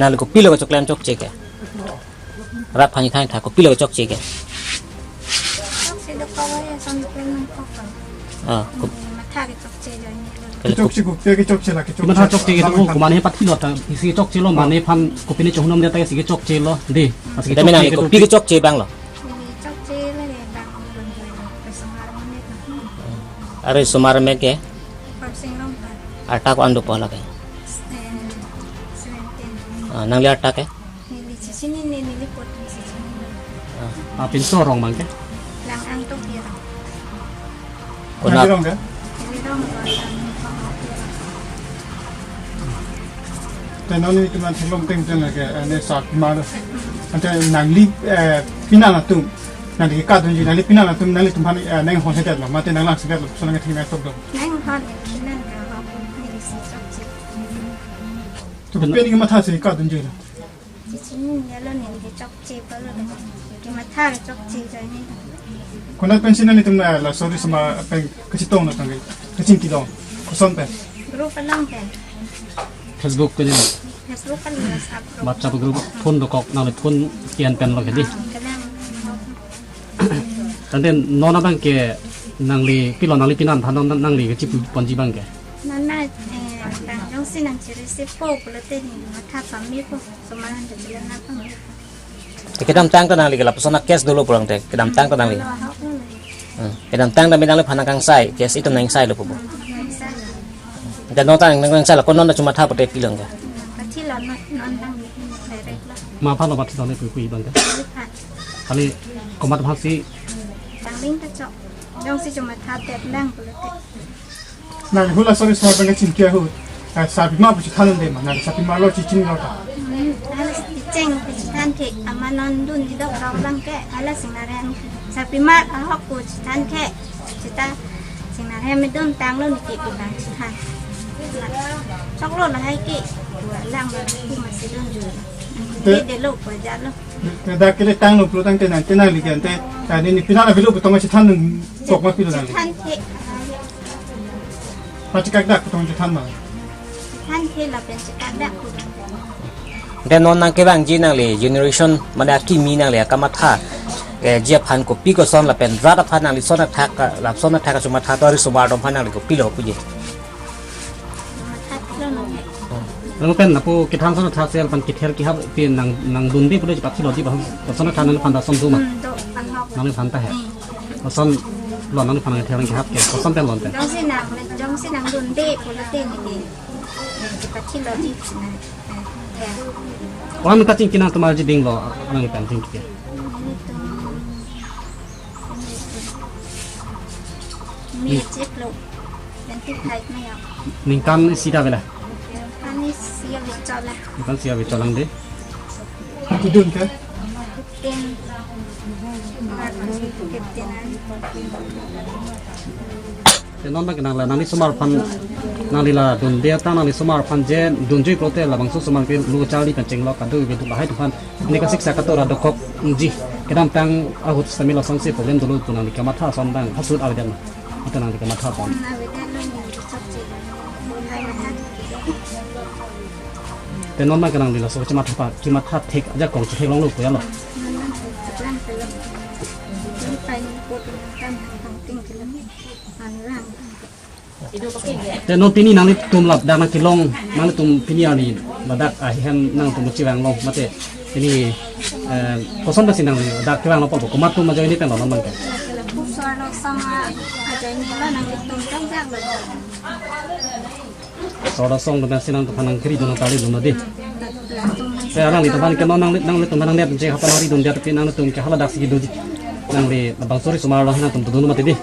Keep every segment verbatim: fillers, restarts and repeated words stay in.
Nangli kopilo kechokche, chokche ke? Rat aphan nangthan tha, kopilo kechokche ke? Chokche dokok ya, son pun nangkok. Ah, kop- Matha kechokche ajoine lo. Kali kop- Kechokche ko, kechokche la, kechokche. Matha chokche ke tu, komat ne pathilo ta, isi chokche lo, mane aphan kopine chohunam dia ta, isi chokche lo, dei. Asi Tapi nangli chokche ke tu. Kopi kechokche abang lo? Neli chokche le bang lo, lo, lo, lo, Risomar Armeme lo. Arisomar Armeme ke? Parsing Rongphar. Arta ko-an dopo lake? Eh, seventeen. Ah, nangli arta ke? Neli chechinine, neli pot chechinine. Ah, pinso arong abang ke? Lang Angtokbi arong. Konat? Nangli arong ke? Neli arong, arong, arong. Te non nelitum an theklong teng teng ke, eh, ne sak ma lo. Ante nangli, eh, pinan atum, nangli kadunji, nangli pinan atum, nanglitum aphan, eh, nanghon hedet lo, mate nanglang sedet lo, so nangthengna tok do. Nanghon, pinan ka ho, neli si chokche. To pini kamathasi kadunji lo. Chechinine lo, neli kechokche pulo, kematha kechokche ajoine. Konat pensi nanglitum, eh, laso Risomar pen kachetong lo tangte, kachingki long, koson pen? Group along pen. Facebook ke ni? Facebook kali, WhatsApp group. WhatsApp group, phone dokok, nangli phone kian pen lo ke dei. Ah, kelang. Tangte non abang ke nangli, pilo nangli pinan aphan non nangli kechipu ponji abang ke? Non na, eh, bang jongsi nangchireceive po pulote neli matha pame po, osomar aphan kachelena pame po. Te kedamtang ta nangli ke lapuson a-case dolo pulang te, kedamtang ta nangli. Dolo ahok lo. Hmm. Kedamtang ta nangliphan nangkangsai, case itum nangkangsai lo pupo. Nangkangsai lo. Te non ta nangkangsai lo, ko non ta chomatha pote pilo ke? Pathilo non, non abang direct lo. Ma aphan lo pathilo ne puipui abang ke? Neli aphan. Kali komat aphansi? Tangling ta chok. Jongsi chomatha det lang pulote. Nang hula sorry, sorry, pengen chingki ahut. Eh, sarpimar pu chethan un-e ma, nang sarpimar lo chechini lo ta? Hmm, hala checheng pu chethan ke, amat non dunji dokok abang ke, hala Singnarhem. Sarpimar ahok pu chethan ke, seta Singnarhem me dun tanglo niki pu abang chethan. Choklo lahai ke, pu lang abang ke masi dunji. Te- Dei dei lo pu ajat lo. Te dak kele tanglo pulo tangte nang, te nangli ke ante, eh, neli pinan avelo pu tong chethan nangkok ma pilo nangli? Chethan the. Pachekak dak pu tong chethan ma? Chethan the lapen chekak dak pu. Te non nangkevangji nangli generation mane akimi nangli akamatha, eh, ji aphan kopi koson lapen rat aphan nangli son athak, lapuson athak kachomatha to Risomar atum aphan nangli kopilo puji? Matha pilo nang he. Nang pen lapu kethan son athak sel pan kether kehap pen nang, nangdunde pulo chepathilo ji abang. Son athak nangphan ta son do ma? Hmm, do, ahok. Nangphan ta he. Hmm. Koson lo nangphan nangther nangkehap ke? Koson pen lo pen? Jongsi nang, jongsi nangdunde pulote neli, neli chepathilo ji nang, eh, ther. Ko-an kachingki nangtum arji ding lo, nang pen chingki ke? Nelitum, nelitum. Mi chiklo. Twenty-five na ya. Ningkan isi ta avelo? Ningkan isi avi chot lo. Ningkan isi avi chot lang dei. Kedun ke? Fifteen. Fifteen an. Te non abang ke nangli, nangli osomar aphan, nangli la dunde ta nangli osomar aphan je dunjui pulote labangso osomar ke lo charli pen chenglo kado kedo lahai atum aphan. Neli kasiksa katora dokokji. Kedamtang ahut sitame lasonsi problem dolo pu nangli kamatha ason abang phasut avedet ma? Ita nangli kamatha ason. Te non abang ke nangli laso kachematha pa, chematha thek ajakong chetheklonglo pu ya lo? Te non pini nanglitum ladak nangkelong, nanglitum pini arni ladak ahem nangtum chevanglo mate pini, eh, koson pensi nangli ladak kevanglo pupo, komat atum ajoine pen lo non abang ke? Lapu Sor Rosong ajoine lo, nanglitum tong jak lo. Sor Rosong atum pensi nangtumphan nangkiri dun nangtali dun dei. Latum Te alanglitum aphan ke non nang, nanglitum aphan nangdet je hapa nangri dun dia tapi nangtum ke hala daksi doji. Nangli labangso Risomar lo nangtum dun mati dei.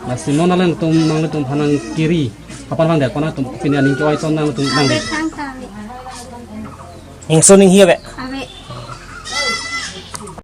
Lasi non alangtum nanglitum aphan nangkiri. Hapa nangdet aphan nangtum pini aning choi son nangtum nangli. Thang kali. Ingso ning hi ave.